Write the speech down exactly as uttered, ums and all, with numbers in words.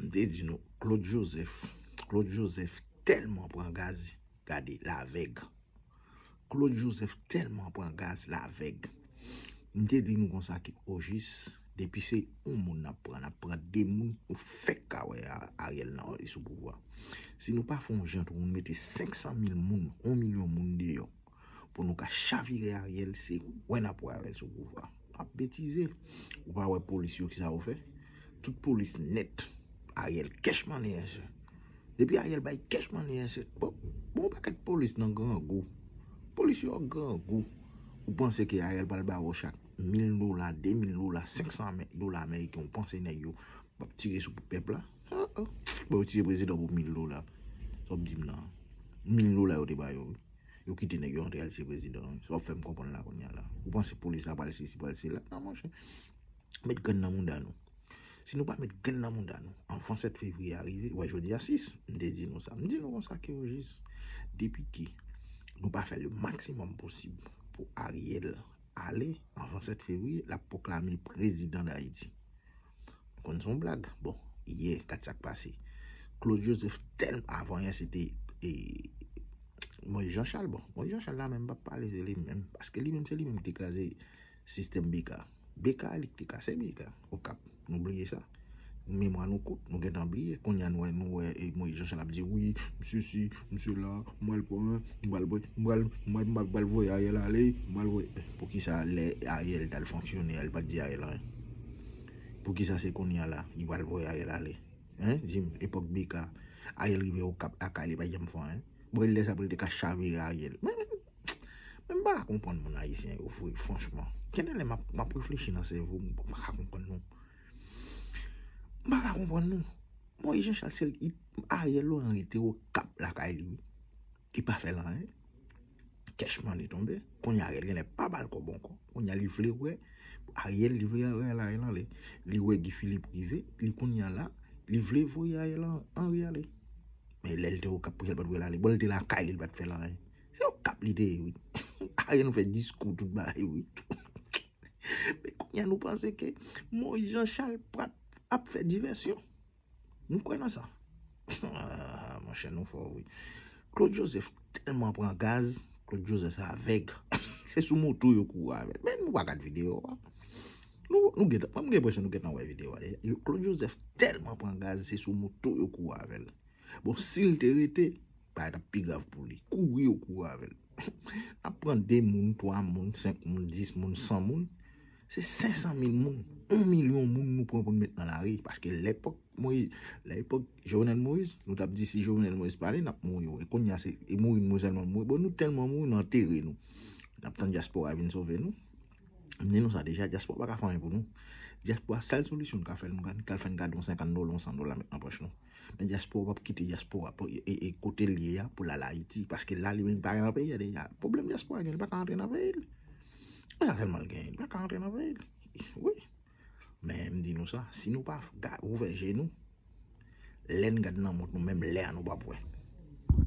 M te di nou, Claude Joseph, Claude Joseph tèlman pran gaz, gade, lavèg. Claude Joseph tèlman pran gaz, lavèg. M te di nou konsa ke ojis, depi se yon moun n ap pran, n ap pran de moun, nou fèk ka wè Ariel nan sou pouvwa. Si nou pa fè yon jan tou, nou mete senk san mil moun, yon milyon moun deyò, pou nou ka chavire Ariel, se wè n ap wè Ariel sou pouvwa. N ap betize. Ou pa wè polis yo ki sa yo fè? Tout polis nèt. Ariel cash money, sè. Depi Ariel bay cash money, sè. Bon, bon, pakèt polis nan grangou. Polis yo grangou. Ou panse ke Ariel pral ba yo chak mil dola, de mil dola, senk san dola ameriken, ou panse nèg yo p ap tire sou pèp la? Bon, yo tire prezidan pou mil dola. Sa w ap di m nan? Mil dola yo te ba yo. Yo kite nèg yo antre al tire prezidan. Sa w ap fè m konprann la kounye a la? Ou panse polis la pral sesi, pral sela? Non, monchè. Met grenn nan mouda nou. Si nou pa met grenn nan mouda nou, anvan sèt fevriye a rive, wè, jodi a sis, m te di nou sa. M di nou konsa ke ojis, depi ke nou pa fè le maksimòm posib pou Ariel ale, anvan sèt fevriye, l ap pwoklame prezidan Dayiti. Konn se yon blag. Bon, yè, gad sa k pase. Claude Joseph tèl, avan yè, se te e, Moïse Jean Charles. Bon, Moïse Jean Charles la menm p ap pale, se li menm. Paske li menm, se li menm ki te kraze sistèm B K. B K, li ki te kase B K. Okap, nou bliye sa. Memwa nou kout, nou gentan bliye. Kounye a nou wè, nou wè e, Moïse Jean Charles ap di, wi, m sesi, m sela, m pral pran, m pral voye Ariel ale, m pral voye. Poukisa lè Ariel t al fonksyone a, li pa t di Ariel anyen? Poukisa se kounye a la, li pral voye Ariel ale? Hein? Di m, epòk B K, Ariel rive Okap lakay li, pa t janm fè anyen? Bon, lè sa pou l te ka chavire Ariel. Men, men m pa ka konprann moun ayisyen yo vre, franchman. Gen de lè m ap, m ap reflechi nan sèvo m, m pa ka konprann nou. M pa ka konprann nou. Moïse Jean Charles, se li, Ariel Henry te Okap lakay li, wi. Li pa fè l anyen. Cash money tonbe. Kounye a Ariel genlè pa ba l kòb ankò. Kounye a li vle wè Ariel, li vle wè Ariel ale. Li wè Guy Philippe rive, li kounye a la, li vle voye Ariel Henry ale. Men lè l te Okap, poukisa l pa t voye l ale? Bon, l te lakay li, li pa t fè l anyen. Se Okap li te ye, wi. Ariel nou fè diskou, tout bagay, wi. Men kounye a nou panse ke Moïse Jean Charles pral ap fè divèsyon. Nou kwè nan sa? Ah, monchè, nou fò, wi. Claude Joseph tèlman pran gaz, Claude Joseph avèg. Se sou moto yo kouri avè l. Men nou pa gad videyo a. Nou, nou gentan, mwen m gen enpresyon nou gentan wè videyo a deja. Yo, Claude Joseph tèlman pran gaz, se sou moto yo kouri avè l. Bon, si l te rete, bagay t ap pi grav pou li. Kouri yo kouri avè l. N ap pran de moun, twa moun, senk moun, dis moun, san moun. Se senk san mil moun, yon milyon moun nou pran pou n met nan lari. Paske lepòk Moïse, lepòk Jovenel Moïse, nou t ap di si Jovenel Moïse pa ale, n ap mouri wi. E kounye a se e mouri nou sèlman mouri. Bon, nou tèlman mouri, nou antere nou. N ap tann dyaspora vin sove nou. M di nou sa deja, dyaspora pa ka fè anyen pou nou. Dyaspora, sèl solisyon l ka fè, nou ka, ka fè n gade yon senkant dola, yon san dola met nan pòch nou. Men dyaspora p ap kite dyaspora pou, e, e kote l ye a pou l al Ayiti. Paske la, li menm, li pa gen nan peyi a deja. Pwoblèm dyaspora gen, li pa ka antre nan peyi l. Sa sèlman l genyen, li pa ka antre nan peyi l. Wi. Men m di nou sa, si nou pa ga-, ouvè je nou, lè n gad nan mont nou, menm lè a nou p ap wè.